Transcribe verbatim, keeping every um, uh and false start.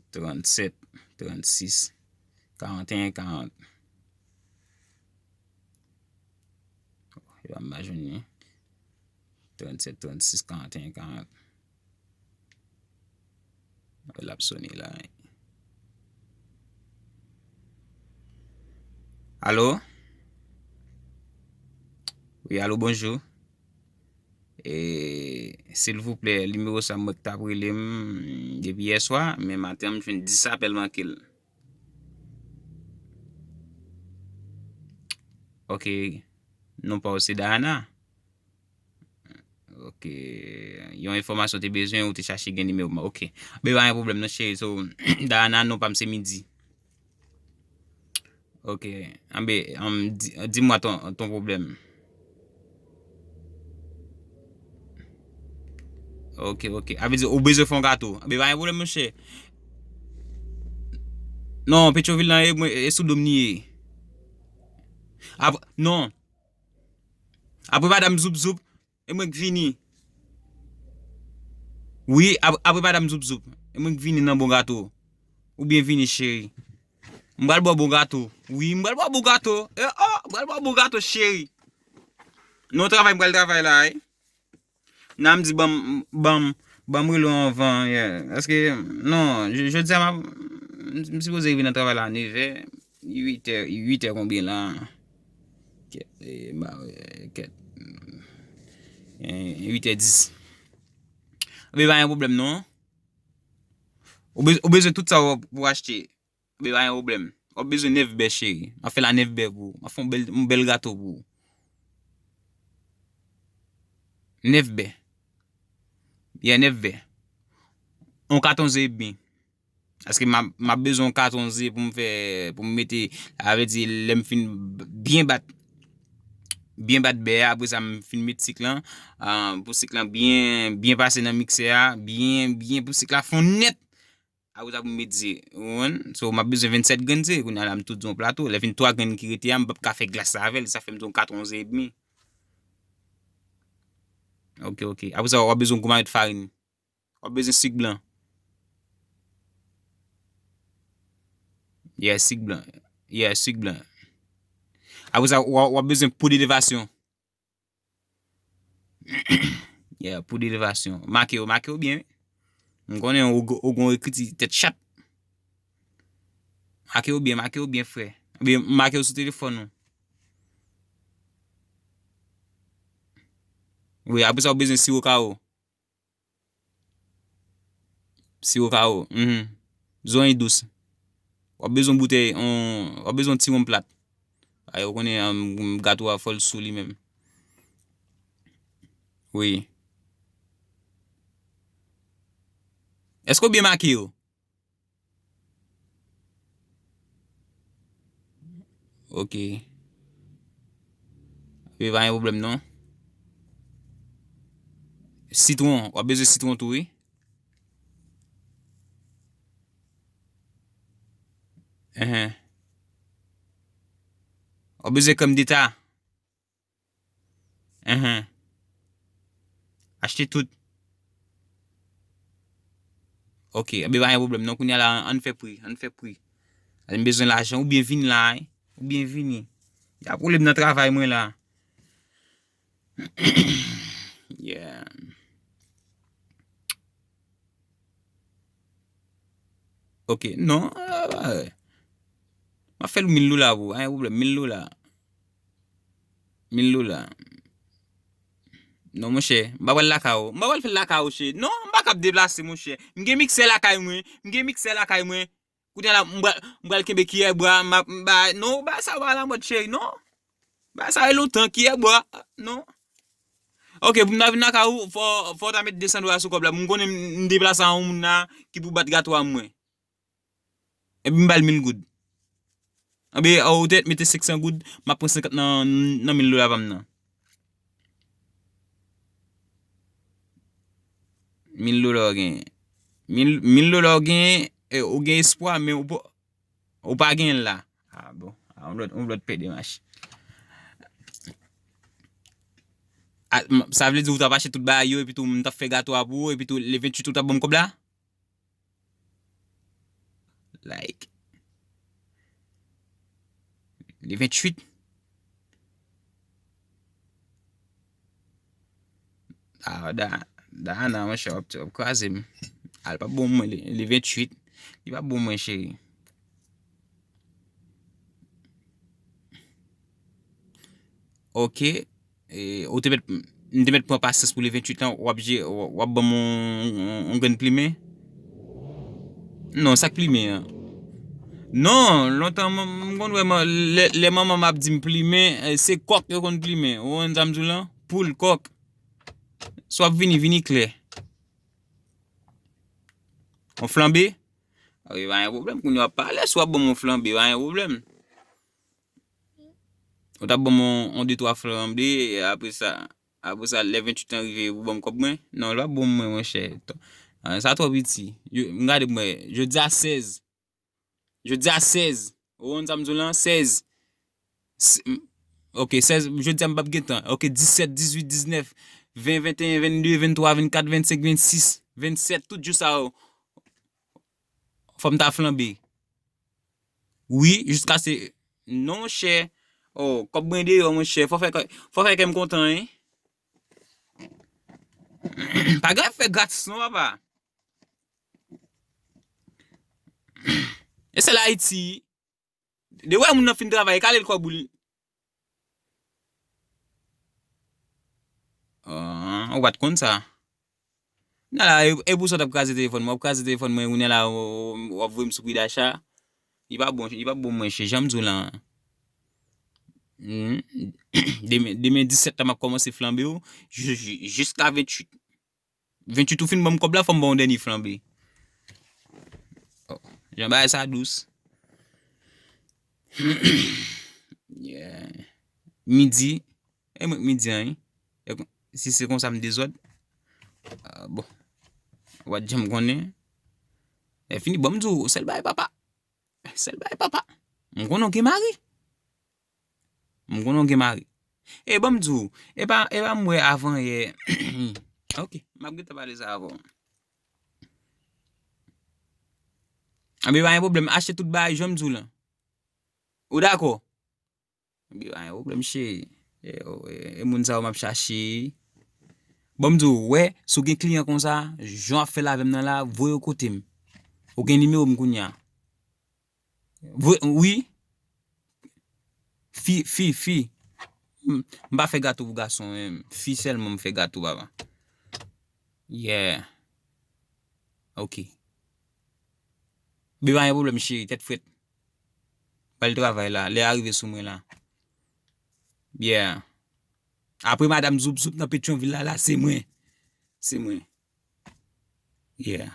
Trannsèt, trannsis, karanteyen, karant. Yo pa m pa jwenn li. Trannsèt, trannsis, karanteyen, karant. L ap sone la. Alo? Wi, alo, bonjou. E, silvouplè, nimewo sa mwen k t ap rele m depi yèswa, men maten an m jwenn dis apèl manke l. Ok. Non pa w se Dayana? Ok. Yon enfòmasyon te bezwen, ou te chache gen nimewo m. Ok. Be pa gen pwoblèm non cheri. So, Dayana, non pa m se Midi. Ok. Anbe, um, di, di mwa ton, ton pwoblèm. Ok, ok. A vle di, ou bezwen fè yon gato. Anbe, pa gen pwoblèm, monchè. Non, Petyonvil lan, e, mwen, e sou do m li ye. Ap-, non. Apre madanm Zoup Zoup, e mwen k vini. Wi, ap-, apre madanm Zoup Zoup, e mwen k vini nan bon gato. Ou byen vini, cheri. M pral ba w bon gato. Wi, m pral ba w bon gato. E, oh, m pral ba w bon gato, cheri. Non, travay, m pral travay la, wi. Nan m di, ban m, ban m, ban m rele w anvan, yeah. Paske, non, j-, jodi a, m, m sipoze rive nan travay la a nevè, uitè, uitè konbyen la? Kèt, e, ba, e, kèt. E, uitè dis. Anbe, pa gen pwoblèm, non. Ou bez-, ou bezwen tout sa w pou achte. Be pa gen pwoblèm. W ap bezwen nèf bè, cheri. M ap fè la nèf bè pou ou. M ap fè yon bèl, yon bèl gato pou ou. Nèf bè. Yeah, nèf bè. Yon katon ze edmi. Paske m ap, m ap bezwen yon katon ze pou m fè, pou m mete, sa vle di, lè m fin b-, byen bat, byen bat bè a, apre sa, m fin met sik lan, ah, pou sik lan byen, byen pase nan miksè a, byen, byen pou sik la fonn nèt. Apre sa pou m met ze, ou konprann? So, m ap bezwen vennsèt grenn ze, kounye a la, m tou di yon plato. Lè vin twa grenn ki rete a, m p ap ka fè glas la avè l, sa fè m di yon katon ze edmi. Ok, ok. Apre sa, w ap bezwen yon gwo mayot farin. W ap bezwen sik blan. Yeah, sik blan. Yeah, sik blan. Apre sa, w a, w ap bezwen poud elevasyon. Yeah, poud elevasyon. Make yo, make yo byen, wi. M konnen ou, ou gon ekriti tèt chat. Make yo byen, make yo byen, frè. Oubyen make yo sou telefòn ou. Wi, apre sa, w bezwen siwo kawo. Siwo kawo. Mhm. Zoranj dous. W ap bezwen boutèy, on, w ap bezwen ti wonm plat. Ay, ou konnen, um, gato a fò l sou li menm. Wi. Èske w byen make yo? Ok. Wi, pa gen pwoblèm non. Sitwon, w ap bezwen sitwon tou, wi. Enhen. W ap bezwen krèm deta. Enhen. Achte tout. Ok, enben pa gen pwoblèm non. Kounye a la, ann fè pri, ann fè pri. Ann bezwen lajan, ou byen vini la, wi. Ou byen vini. Y a pwoblèm nan travay mwen la. Yeah. Ok, non. M ap fè l mil dola pou ou, pa gen pwoblèm, mil dola. Mil dola. Non, monchè, m pa pral lakay ou. M pa pral fè l lakay ou, cheri. Non, m pa kab deplase, monchè. M gen miksè lakay mwen. M gen miksè lakay mwen. Kounye a la, m pral, m pral kenbe kiyè bwa, m ap, m ba, non, bagay sa yo pa alamòd, cheri, non. Bagay sa yo lontan, kiyè bwa, non. Ok, pou m ta vin lakay ou, fò, fò w ta met de san dola sou kòb la. M konnen m, m deplase a yon moun la ki pou bat gato a mwen. Epi m ba l mil goud. Anben, ou te mete senk san goud, m ap pran senkant nan, nan mil dola pa m nan. Mil dola w genyen. Mil, mil dola w genyen, e, ou gen espwa, men ou pa, ou pa genyen l la. Ah bon. Ah, on lòt, on lòt pè de mach. Ah, m, sa vle di ou t ap achte tout bagay yo, epi tou m t ap fè gato a pou ou, epi tou le venntuit ou t ap ban m kòb la? Like. Le venntuit. Ah, Da-, Dana, monchè, w ap, w ap kraze m. Al pa bon mwen, le, le venntuit. Li pa bon mwen, cheri. Ok. E, ou te mèt, m te mèt pran pasyans pou le venntuit lan, w ap je-, w ap ban m yon, yon, yon grenn plimen? Non, sa k plimen an? Non, lontan m, m konn wè man-, lè, lè manman m ap di m plimen, eh, se kòk yo konn plimen. Ou konn sa m di w lan? Poul, kòk. Si w ap vini, vini klè. Yon flanbe? Ok, pa gen pwoblèm. Kounye a w ap pale, si w ap ban m yon flanbe, pa gen pwoblèm. Ou t ap ban m yon, yon de twa flanbe, apre sa, apre sa, lè venntuit lan rive, ou ban m kòb mwen? Non, l p ap ban m mwen, monchè. Ah, sa twò piti. Yo, m gade mwen, jodi a sèz. Jodi a sèz. Ou konn sa m di w lan? Sèz. S-, m-, ok, sèz, jodi a m p ap gen tan. Ok, disèt, dizuit, diznèf, ven, venteyen, vennde, venntwa, vennkat, vennsenk, vennsis, vennsèt, tout jou sa yo. Fò m ta flanbe. Wi, jiskaske, non, monchè. Oh, kòb mwen deyò, monchè. Fò fè kè, fò fè kè m kontan, wi. Pa gen fè gratis, non, papa. E se la Ayiti. De wè moun nan fin travay, kale l kòb ou li. Ah, ou pa t konn sa. Nan la, e, e pou sa w t ap kraze telefòn mwen. W ap kraze telefòn mwen, kounye a la, w, w, w ap voye m sou pri dacha. Li pa bon, li pa bon mwen, chè, jan m di w lan. Hmm. Demen, demen disèt la, m ap kòmanse flanbe w, ji-, ji-, jiska venntuit. Venntuit ou fin ban m kòb la, fò m ba w yon dènye flanbe. Oh, jan bagay sa dous. Yeah. Midi. E mwen k midi an, wi. E kon-, si se konsa m dezòd. Ah, bon. Ou pa t janm konnen. Lè fini, ban m di w, sèl bagay papa. Sèl bagay papa. M konnen w gen mari. M konnen w gen mari. E ban m di w, e pa, e pa m wè avan yè. Ok, m ap gentan pale sa avè w. Anben, pa gen pwoblèm, achte tout bagay, jan m di w lan. Ou dakò? Anben, pa gen pwoblèm, cheri. E, e, e moun sa yo m ap chache. Ban m di w, wè, si w gen kliyan konsa, jan w ap fè l avè m nan la, voye yo kote m. Ou gen nimewo m kounye a. Vre, wi. Fi, fi, fi. M, m pa fè gato pou gason, men fi sèlman m fè gato, papa. Yeah. Ok. Bebe, pa gen pwoblèm, cheri, tèt frèt. Pral travay la, lè a rive sou mwen la. Yeah. Apre madanm Zoup Zoup nan Petyonvil la, la, se mwen. Se mwen. Yeah.